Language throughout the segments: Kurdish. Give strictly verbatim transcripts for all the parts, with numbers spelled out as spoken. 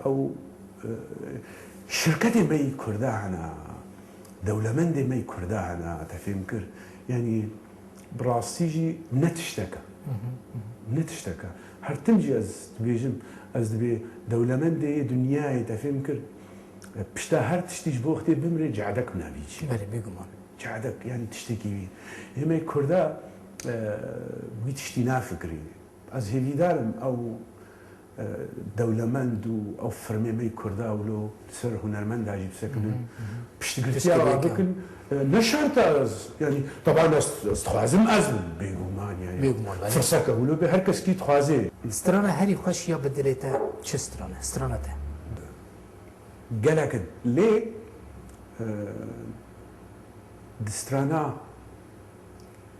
Ew, e, şirketê me yî Kurda hene, dewlemendê me yî Kurda hene, te fêm kir. Yanî, bi rastî jî ne tiştek e. Ne tiştek e. Her tim jî ez dibêjim, ez dibê dewlemendê yê dinyayê, te fêm kir. E, pişta her tiştî ji bo wextê bimrê, cehedek min navîçî. Belê, bêguman. Cehedek, yanî tiştekî wî. Ê me Kurda, e, wî tiştî nafikirî. Ez hêvîdar im ew, e, dewlemend û ew firmê me yî Kurda wilo li ser hunermenda jî bisekinin. Piştgirtiya wa bikin. E, ne şert e ez, yanî, teban ez, ez dixwazim ez bim, bêguman, yanî. Bêguman, belê. Firseke wilo bê, her kes kî dixwazê. Strana herî xweş ya bi dilê te çi stran e? Strana te? Gelek in. Lê, e, di strana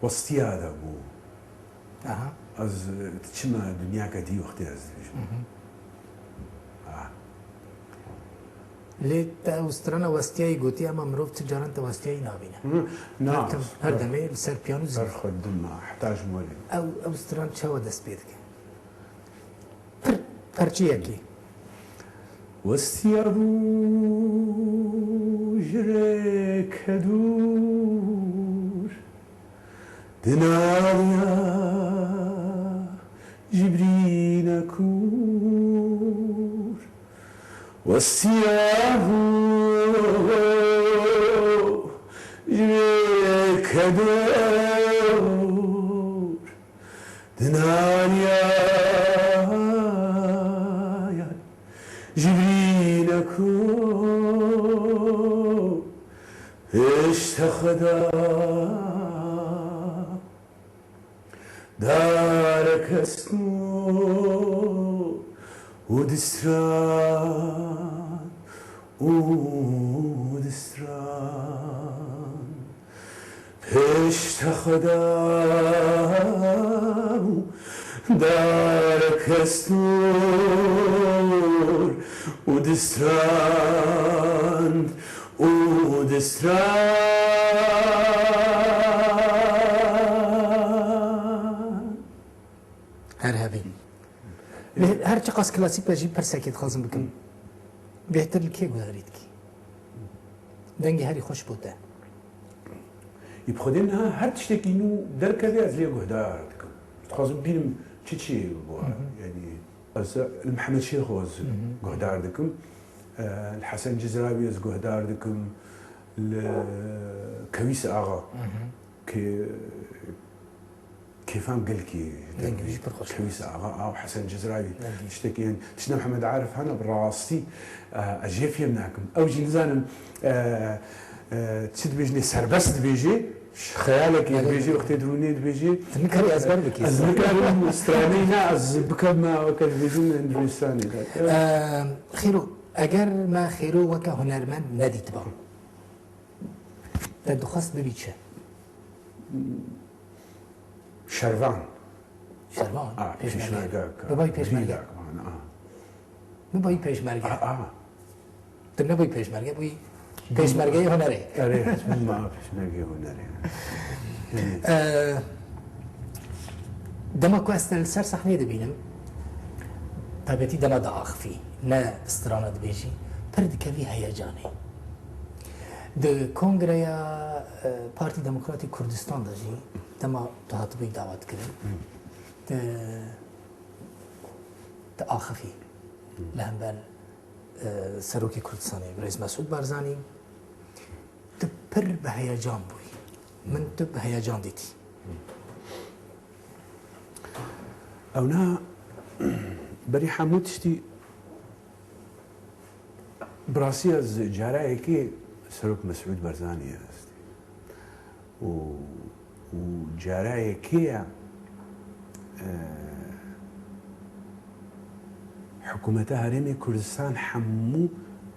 westiya de bû. Aha. Ez, e, diçime dinyake dî wextê ez dibêjim. Ha. Lê te ew strana westiyayî gotî, ema mirov ti caran te westiyayî nabîne. Hı, na, Her tim, her demê li ser piyano zî. Her xwe dim ma, heta ji morê. Ew, ew stran çawa dest pê dike? Pir, perçeyekê. Westiya bû ji rêke dûr, dinariya ji birîne kûr. Westiya bû ji rêke dûr, Dinariya ji birîne ku pişta xwe da darek hest û distran û distran. Pişta xwe da darek hest û distrand û distrand. Her hebî. Lê her çiqas klasîk be jî pirsekê dixwazim bikim. Bêhtir li kê guhdarî dikî? Dengê herî xweş bo te. Ê bi Xwedê niha her tiştekî nû derkeve ez lê guhdar dikim. Dixwazim bînim çi çi bû. Yanî ez li Mihemed Şêxo ez guhdar dikim. Li Hesen Cizrawî ez guhdar dikim. Li Kewîs Axa. Kê-, kêfan gelkî Dengê wî jî pir xweş e. Kewîs Axa, aw Hesen Cizrawî. Dengê. Tiştekî, yanî, tiştine Mihemed Arif hene bi rastî, e, ez jê fêm nakim. Ew jî nizanim, e, e, çi dibêjinê, serbest dibêjê, ş-, xeyalekê Belê. dibêjê, wextê dirûnê dibêjê. Tu nikarî ezber bikî. Ez nikarim straneyê ne, ez bikem me weke dibêjin Hindistanê de. E, Xêro, eger me Xêro weke hunermend nedîtiba, te dixwest bibî çi? Şervan. Şervan, A, pêşmerge. Pêşmerge. Bibayî pêşmerge. Birî dak man, a. Bibayî pêşmerge. A, a. Tu nebayî pêşmerge, bûyî pêşmergeyê hunerê. Erê, ma pêşmergeyê hunerê. Ee, dema ku ez te li ser sahneyê dibînim, taybetî dema diaxifî, ne strana dibêjî, pir dikevî heyecanê. Di kongreya, e, Partî Demokratîk Kurdistan de jî dema tu hatibûyî dawetkirin, tu, tu axifî li hember, e, Serokê Kurdistanê Birêz Mesûd Barzanî. Tu pir bi heyecan bûyî. Min tu bi heyecan dîtî. Ewna berî hemû tiştî Bi rastî ez cara yekê Serok Mesûd Barzanî ye ez dî. Û, û cara yekê ye, e, hikûmeta Herêmê Kurdistan hemû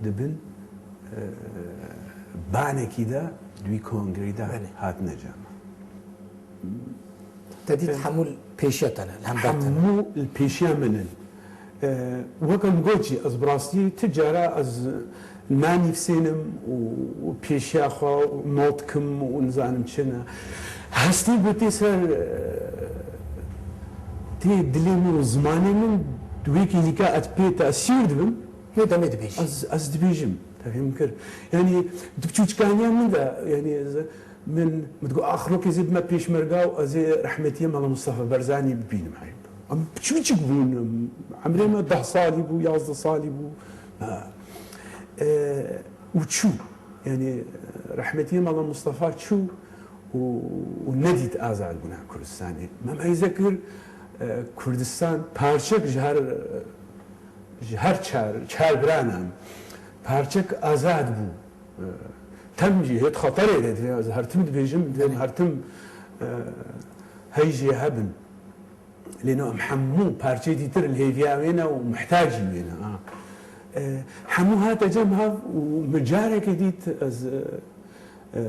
dibin, e, banekî de di wî kongreyî de Belê. hatine cem. Te dît Em, hemû li pêşiya te ne, li hember te ne. Hemû li pêşiya min in. E, weke min got jî, ez bi rastî ti cara ez nanîvsênim û, û pêşiya xwe not dikim û nizanim çi ne. Hestî ku tê ser, e, tê dilê min û zimanê min, di wê kêlîka ez pê tesîr dibim. Wê demê dibêjî. Ez, ez dibêjim, te fêm kir. Yanî, di biçûçikaniya min de, yanî, ez, min, min digot, "Ax, rokê zî bime pêşmerga û ez ê rehmetiyê Mela Mustafa Barzanî bibînim." Em biçûçik bûn, emrê me deh salî bû, yazdeh salî bû. Ha. E, û çû. Yanî, rehmetiyê Mela Mustafa çû û, û nedît azadbûna Kurdistanê. Me meyze kir, e, Kurdistan parçek ji her, ji her çar, çar birana parçek azad bû. E, tem jî hêt xeterê de divê ez her tim dibêjim, divê em her tim, e, hey jê hebin. Lê no em hemû parçeyê dîtir li hêviya wê ne û mihtacî wê ne, ha. E, hemû hate cem hev û min carekê dît ez, e, e,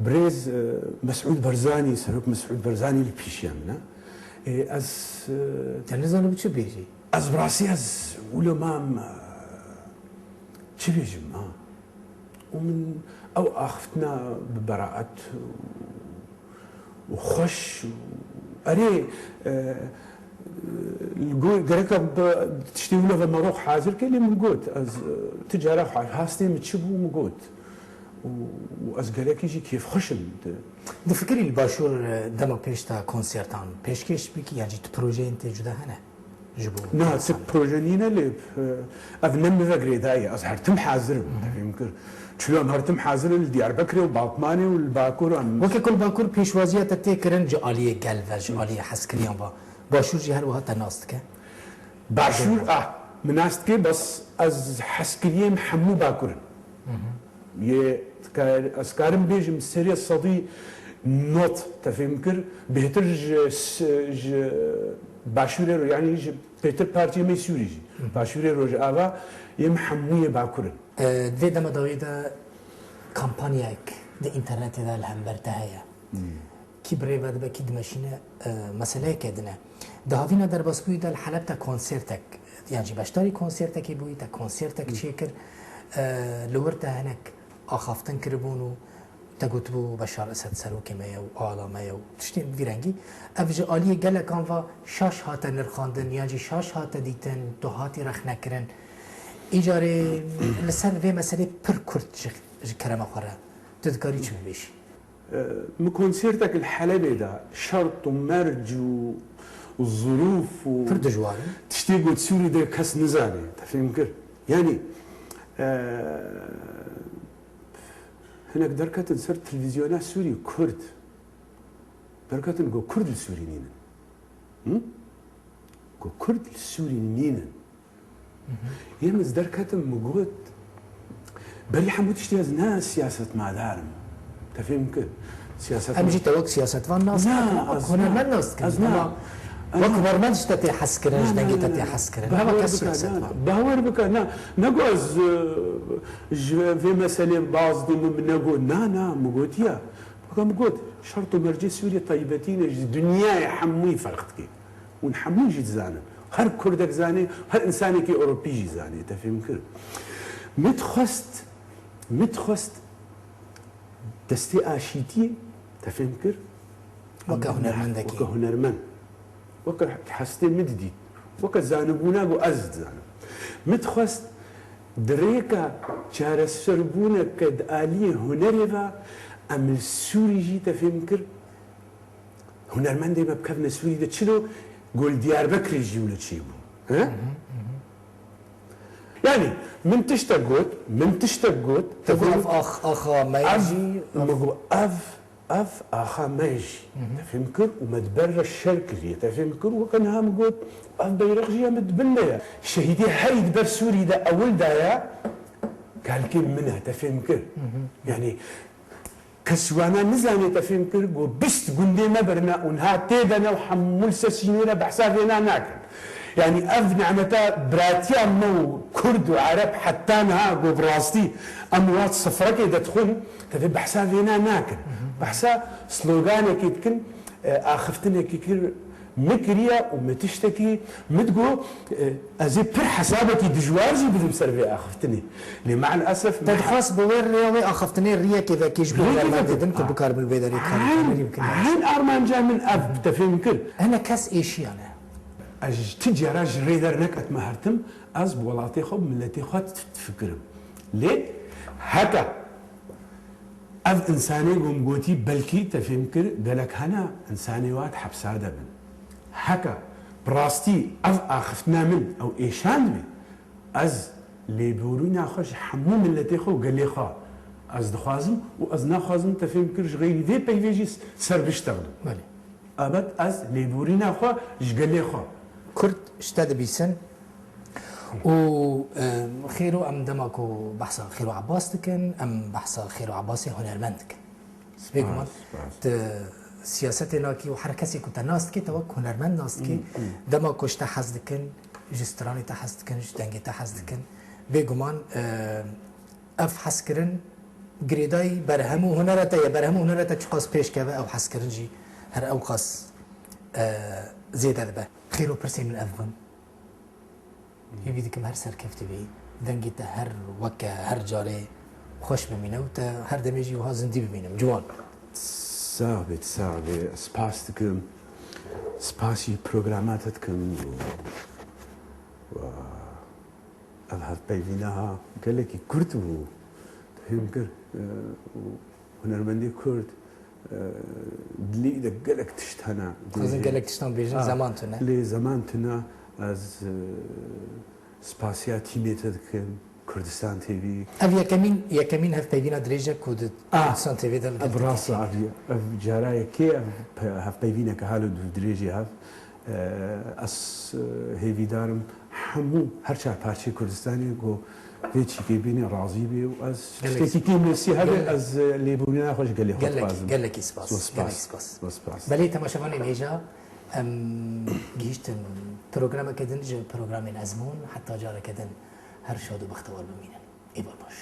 birêz, e, Mesûd Barzanî, Serok Mesûd Barzanî li pîşiya min e. E, ez, e, Te nizanim çi bêjî. Ez bi rastî ez wilo mam, e, çi bêjim, ha? Û min ew axiftina bi beraet û xweş û erê, e, li gor gereka bi tiştê wilo ve merok hazir ke, lê min got, ez, e, tu cara xwe hastê min çi bû, min got. Û, û ez gelekî jî kêfxweş im. Difikirî li başûr, e, dema pêş te konsertan pêşkêş bikî, yan jî tu projeyên tê cuda hene? Ji bo Na, ti proje nîne lê, e, ev ne min ve girêdayî. Ez her tim hazir im, te fêm kir. Çilo em her tim hazir in li Diyarbekirê û Batmanê û li Bakur em. Weke ku li Bakur pêşwaziya te tê kirin ji aliyê gel ve, ji aliyê hezkiriyan ve. Başûr jî her wiha te nas dike? Başûr, ah, min nas dike, bes ez hezkiriyê min hemû Bakur in. Yê dikar-, ez karim bêjim serê sedî nod, te fêm kir, bêhtir ji, ji Başûrê ro, yanî ji bêhtir parçeyê me Sûrî jî. Başûrê Rojava yê min hemû yê Bakur in. E, di vê dema dawî de kampanyayek di înternetê de li hember te heye. Kî bi rê ve dibe, kî dimeşîne, e, meseleyeke din e. Di havîna derbasbûyî de li Heleb te konsertek, yan jî beşdarî konsertekê bûyî, te konsertek çêkir, e, li wir te hinek axaftin kiribûn û te gotibû, Beşar Esed serokê me ye û ala me ye û tiştên bi vî rengî. Ev ji aliyê gelekan ve şaş hate nirxandin, yan jî şaş hate dîtin, tu hatî rexnekirin. Îcarê li ser vê meselê pir kurt ji, ji kerema xwe re tu dikarî çi bibêjî? E, min konsertek li Helebê da, şert û merc û, û zirûf û Pir dijwar e. Tiştê got Sûrî de kes nizane, te fêm kir. Yanî, e, hinek derketin ser televîzyona Sûrî, Kurd. Derketin got Kurd li Sûrî nînin. Hı? Got Kurd li Sûrî nînin. Yê min ez derketim, min got, berî hemû tiştî ez ne siyasetmadar im. Te fêm kir? Siyasetma- Em jî te wek siyasetvan nas nakin, wek hunermend nas dikin. Ez na. Ama wek hunermend ji te tê hezkirin, ji dengê te tê hezkirin. Bawer bike, siyasetvan. Bawer bike, na. Nego ez, e, ji vê meselê baz dîm, min nego, na, na, min gotiya. Baka min got, şert û mercê Sûriyê taybetî ne, ji dinyayê hemûyî ferq dike. Hûn hemû jî dizanin. Her Kurdek zanê, her însanekî Ewropî jî zanê, te fêm kir. Min dixwest, min dixwest destê aşîtiyê, te fêm kir? Weke hunermendekî. Weke hunermend. Weke hestê min didît. Weke zanibûna ku ez dizanim. Min dixwest di rêka çareserbûneke di aliyê hunerê ve em li Sûrî jî, te fêm kir? Hunermendê me bikevine Sûrî de çilo gol Diyarbekirê jî wilo çêbû. He? Yanî min tiştek got, min tiştek got, te got ev ax-, axa me jî, min got ev, ev axa me jî. Te fêm kir û me di ber re şer kiriye. Te fêm kir û weke niha min got, ev beyreq jî ya min di bin de ye. Şehîdê herî di ber Sûrî de ewil daye, kalkê min e, te fêm kir? Yanî Kes wana nizane, te fêm kir, got bîst gundê me birine û niha tê de ne û hemû li ser sînorê behsa vêna nakin. Yanî ev nemeta biratiya me û Kurd û Ereb heta niha, got bi rastî em wat sifrekê de dixwin, tevê behsa vêna nakin. Behsa sloganekê dikin, e, axiftinekê kir, min kiriye û min tiştekî, min digot, e, ez ê pir hesabekî dijwar jî bidim ser vê axiftinê. Lê me'el esef Te dixwest bi wê rêya wê axiftinê riyekê vekî ji bo hunermendê din ku bikaribin wê derê karî hunerî bikin. Eyn armanca min ev, te fêm kir? Hene kes êşiyane. Ez ji ti cara ji rê der neketime her tim, ez bi welatê xwe, bi miletê xwe difikirim. Lê heke ev însanê ku min gotî, belkî te fêm kir, gelek hene însanê wa di hepsa de bin. Heke bi rastî ev axiftina min ew êşand bî, ez lêborîna xwe ji hemû miletê xwe û gelê xwe ez dixwazim û ez naxwazim te fêm kir ji xeyrî vê peyvê jî ser biştexlim. Belê. Ebed ez lêborîna xwe ji gelê xwe. Kurd ji te dibîsin û, e, Xêro, em dema ku behsa Xêro Abbas dikin, em behsa Xêro Abbasê hunermend dikin. Bêguman, spas, spas, tu siyasetê nakî û her kesê ku te nas dikê, te wek hunermend nas dikê. Hmm, hmm. Dema ku ji te hez dikin, ji stranê te hez dikin, ji dengê te hez dikin. Bêguman, e, ev hezkirin girêdayî berhem û hunera te ye. Berhem û hunera te çiqas pêş keve, ew hezkirin jî her ewqas, e, zêde dibe. Xêro, pirsê min ev bûn. Hêvî dikim her serkeftî bî. Dengê te her weke her carê xweş bimîne û te her demê jî wiha zindî bimînim. Ciwan. Sax bî, sax bî. Spas dikim. Spasî programa te dikim. Wa, ev hevpeyvîna ha gelekî kurt bû. Te fêm kir, e, û hunermendê kurd, e, dilî de gelek tişt hene. Dixwazin gelek tiştan bêjin, ha, zeman tune. Lê zeman tune, ez, e, spasiya tîmê te dikim, Kurdistan T V. Ev yekemîn, yekemîn hevpeyvîna dirêj e ku di, ah, Kurdistan T V de li gel te dikî. Ev rast e, ev, ev cara yekê, ev pe-, hevpeyvîneke halo dirêjê hev. E, ez, e, hêvîdar im hemû her çar parçeyê Kurdistanê ku vê çîkê bînî razî bê û ez tiştekî kêm li sî hebe, ez, e, lêbûrîna xwe ji gelê xwe dixwazim. Gelek, gelekî spas. Gelekî spas. Spas. Belê temaşevanên hêja, em gihîştin programeke din ji programên ezmûn, heta careke din her şad û bextewar bimînin. Êvar baş.